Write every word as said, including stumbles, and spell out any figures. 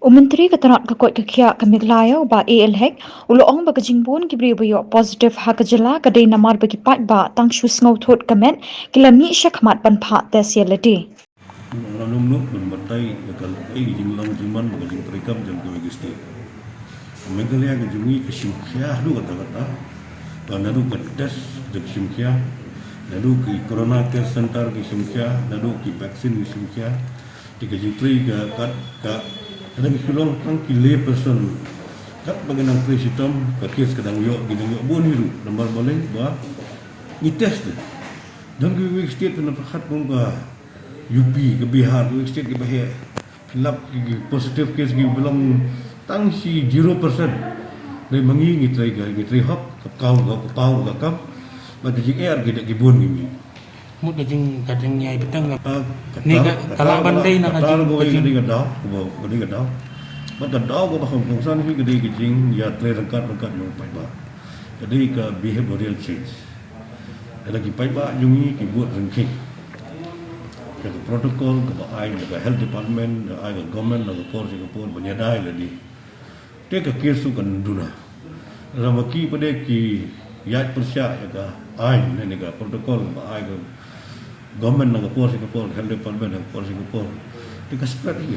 U Myntri ka tnat ka koit ka khiah ka Meghalaya, u Bah A L Hek, u la ong ba ka jingbun ki briew ba ïoh positive ha ka jylla ka dei namar ba ki paidbah tang shu sngewthut ka met ki la mih shakhmat ban phah test ïa lade. Nga nym nud ban batai ïa ka, eh, ka jinglong jingman bad ka jingtrei kam jong kawei ka state. Meghalaya ka jong ngi ka shim khia haduh katta katta. Ba naduh ka test ka shim khia, naduh ki corona care center ki shim khia, naduh ki vaccine ki shim khia. Te ka jingtrei ka kat ka, ka dang shu long tang ki lay person. Katba ki nang trei shitom, ka case ka dang ïoh, ki dang ïoh bun hi ruh, namar balei ba ngi test de. Don kiwei ki state na pyrkhat kum ka U P, ka Bihar, kiwei ki state kiba heh. Phin lap ki, ki positive case kiba long tang shi zero percent. Dei ma ngi, ngi trei ka, ngi trei hok, ka paw, ka paw ka kam. Bad ka jingeh ki da ki bun ngi mih. Mut ka jing, ka jingïai bteng ka. Ah, ka Ni tar, ka, ka ka lah tar ban ka dei na ka kata jing, ka kawei ka jing. Ka dei ka daw, ka ba, ka dei ka daw. Bad ka daw kaba kham kongsan hi ka dei ka jingïatrei ryngkat ryngkat jong u paidbah. Ka dei ka behavioral change. Lada ki paidbah jong ngi ki bud ryngkat ïa ka protocol kaba ai da ka health department, da ai ka government na ka por sha ka por ban ïada ïa lade. Te ka case ruh kan duna. Lada ma ki pat ki ïaid pyrshah ïa ka aiñ ne ka protocol ba ai ka government na ka por sha ka por, health department na ka por sha ka por, te ka spread hi.